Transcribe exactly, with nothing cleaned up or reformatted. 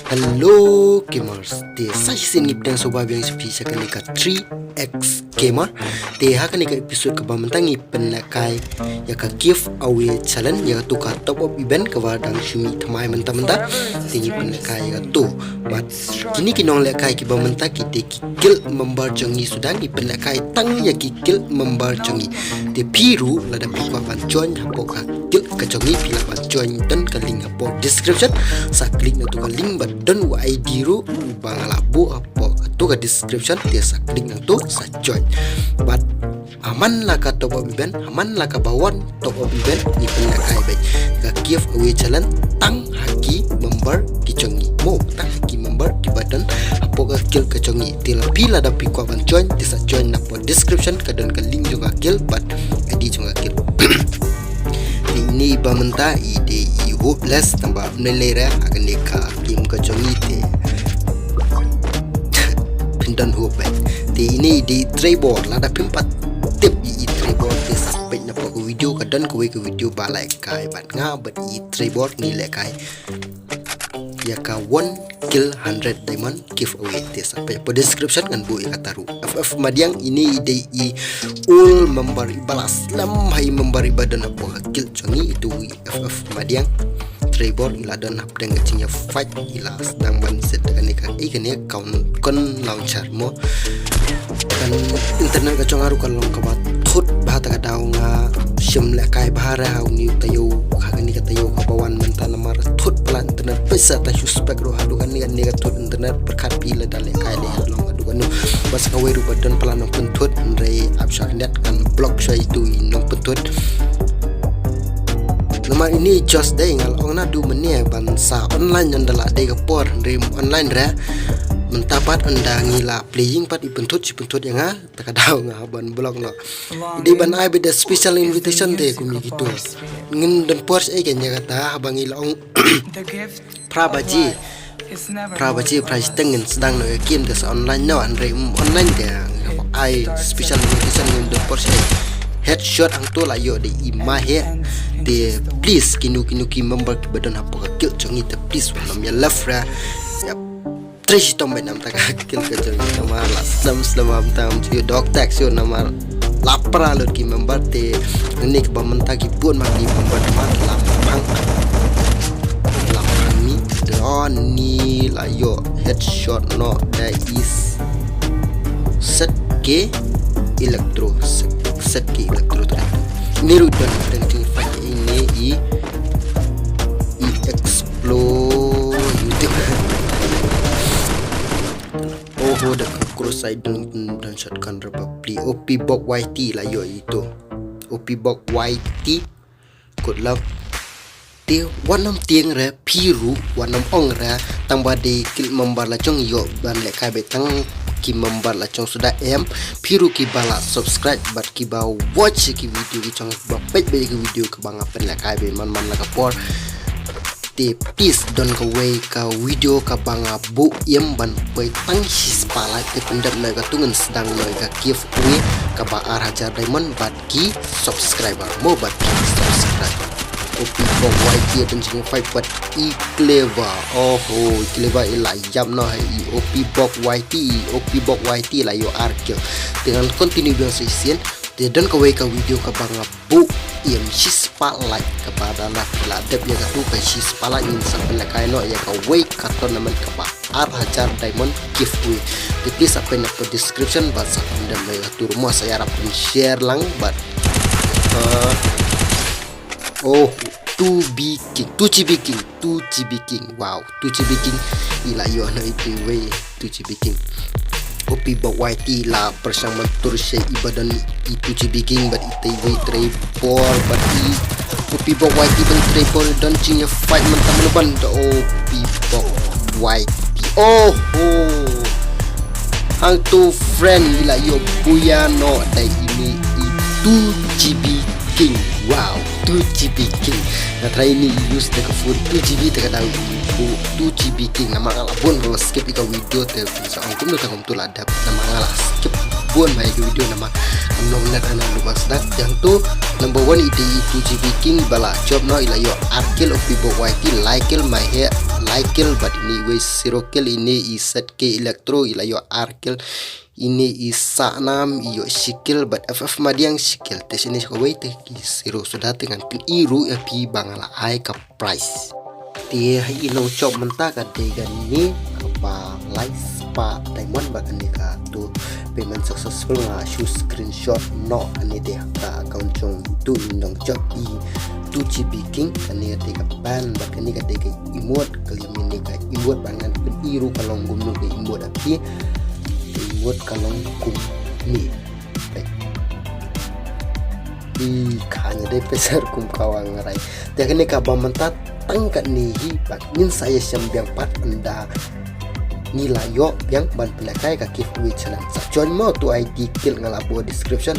Hello gamers, te sa shisien ngi pdiang sngewbha biang sha phi sha kane ka three X Gamer. Te ha kane ka episode kaba mynta ngi pynlehkai ïa ka giveaway challenge, ïa katu ka top up event kaba dang shu mih thymmai mynta mynta. Te ngi pynlehkai ïa katu. Bad kine ki nonglehkai kiba mynta ki te ki guild member jong ngi suda, ngi pynlehkai tang ïa ki guild member jong ngi. Te phi ruh lada phi kwah ban join hapoh ka guild ka jong ngi, phi lah ban join, don ka link hapoh description. Sa click na tu ka link bad don u I D ruh uba nga la buh hapoh tu ka description, te sa click na tu sa join. Bad ha man la ka top up event, ha man la kaba wan top up event, ngi pynlehkai beit ka giveaway challenge tang ha ki member ki jong ngi. Mo, tang ha ki member kiba don hapoh ka guild ka jong ngi. Te lada phi, lada phi kwah ban join, te sa join na hapoh description, ka don ka link jong ka guild bad I D jong ka guild. Te ine iba mynta i dei i Hopeless, tangba ym lei lei re ha kane ka game ka jong ngi te phin don hope beit. Te ine i dei i Trevor, lada phim pat tip i, i Trevor te sa peit na hapoh ka video, ka don kawei ka video ba lehkai bad nga bad i Trevor ngi lehkai ïa ka one kill hundred diamond giveaway. Te sa peit hapoh description ngan buh ïa kata ruh. F F Madiang, ine i dei i old member, iba la slem ha i member iba don hapoh ka guild jong ngi, itu i F F Madiang. Trevor i la don hapdeng ka jingïafight, i la sdang ban set kane ka, i kane ka gun launcher mo. Kan internet ka jong nga ruh ka long kaba thut bha, ta ka daw nga shim lehkai bha re ha une u taïew, ha kane ka taïew kaba wan mynta, namar thut palat internet, pisa ta shu spek ruh haduh kane, kane ka thut internet. Pyrkhat phi lada lehkai leh long haduh kano. Bad sa kawei ruh ba don palat nongpynthut, hynrei ap sha net kan block sha itu i nongpynthut. Namar ine just dei nga la ong naduh mynne ban sa online, ynda la dei ka por, hynrei ym online re. Mynta pat ynda ngi la playing pat i pynthut shi pynthut ïa nga, ta ka daw nga ban block noh. I dei ban ai beit da special invitation te kum ïa kitu. Ngin don por shaei kein ïa kata, haba ngi la ong phra baje, phra baje, phra shiteng ngin sdang noh ïa ka game, te sa online noh, hynrei ym online te nga ai special invitation, ngin don por shaei. Headshot hangto la ïoh da i Maheh. Te please kino kino ki member kiba don hapoh ka guild jong ngi te please wat nym ïa left re. Yap. Trei shitom beit namar ta ka guild ka jong ngi, namar la slem slem, ym tang shu ïoh dog tag shuh namar la pra lut ki member. Te ngi kaba mynta ki bun ma ki member namar la phang, la phang ni. Te oh ni la ïoh headshot noh da i Setke Electro, Set, Setke Electro te. Ni ruh don, don jingfight ine i, i Explo YouTube. Oho, da ka cross side don, don shotgun re bapli. O P Bok Y T la ïoh itu. O P Bok Y T. Good luck. Te wat nym tieng re, phi ruh wat nym ong re tang ba dei ki member la jong ïoh ban lehkai beit, tang ki member la jong suda em. Phi ruh kiba la subscribe bad kiba watch ki video ki jong, ba peit beit ki video kaba nga pynlehkai beit man man la ka por. Te please don kawei ka video kaba nga buh im ban poi tang shispah like, te pyndep noh ïa katu, ngin sdang noh ïa ka giveaway kaba ar hajar diamond bad ki subscriber mo, bad ki subscriber. O P Bok Y T don jingfight bad i Clever. Oho, i Clever i la ïap noh ha i O P Bok Y T, i O P Bok Y T la ïoh ar kill. Te ngan continue biang sa shisien. Te don kawei ka video kaba nga buh im shispah like, kaba da la, la dep ïa katu ka shispah like ngin sa pynlehkai noh ïa kawei ka tournament kaba ar hajar diamond giveaway. Te please sa peit na ka description bad sa pyndep noh ïa katu ruh mo, sa ïarap pynshare lang bad, uh, oh, two B King, two G B King, two G B King. Wow, two G B King i la ïoh noh itu iwei, two G B King. O P Bok Y T la pyrshang ban tur sha iba don i two G B King bad ita iwei Trevor bad i O P Bok Y T bad i Trevor don jingïafight mynta mynta ban da O P Bok Y T. Oho. Hangtu friend i la ïoh buya noh da ine i two G B King. Wow, two G B King. Nga try ine i use da ka phone two G B, te ka daw i buh two G B King. Namar nga la bun ba skip ïa ka video te sa ong kumno te kumtu la dep. Namar nga la skip bun bha ïa ka video namar ngam long net, ana lu ba sdang. Hangtu number one i dei i two G B King ba la jop noh, i la ïoh ar kill, O P Bok Y T lai kill, Maheh lai kill bad ine i wei zero kill, ine i set K electro i la ïoh ar kill, ine i Sanam i ïoh shi kill bad F F Madiang shi kill. Te shane sha kawei te ki zero suda te ngan pyni ruh ïa phi ba nga la ai ka prize. Te ha i nongshop mynta ka dei kane kaba lai spah diamond bad kane kato payment successful. Nga shu screenshot noh kane te ha ka account jong uto u nongshop i two G B King. Kane ka dei ka ban bad kane ka dei ka emote, ka liang kane ka emote ba ngan pyni ruh ka long kumno ka emote ha phi. Ka emote ka long kumne. I kha nga dei peser kum ka wa nga rai. Te kane kaba mynta tang kane hi bad ngin sa ïashem biang pat ynda ngi la ïoh biang ban pynlehkai ka giveaway challenge. Sa join mo, uto u I D click nga la buh description.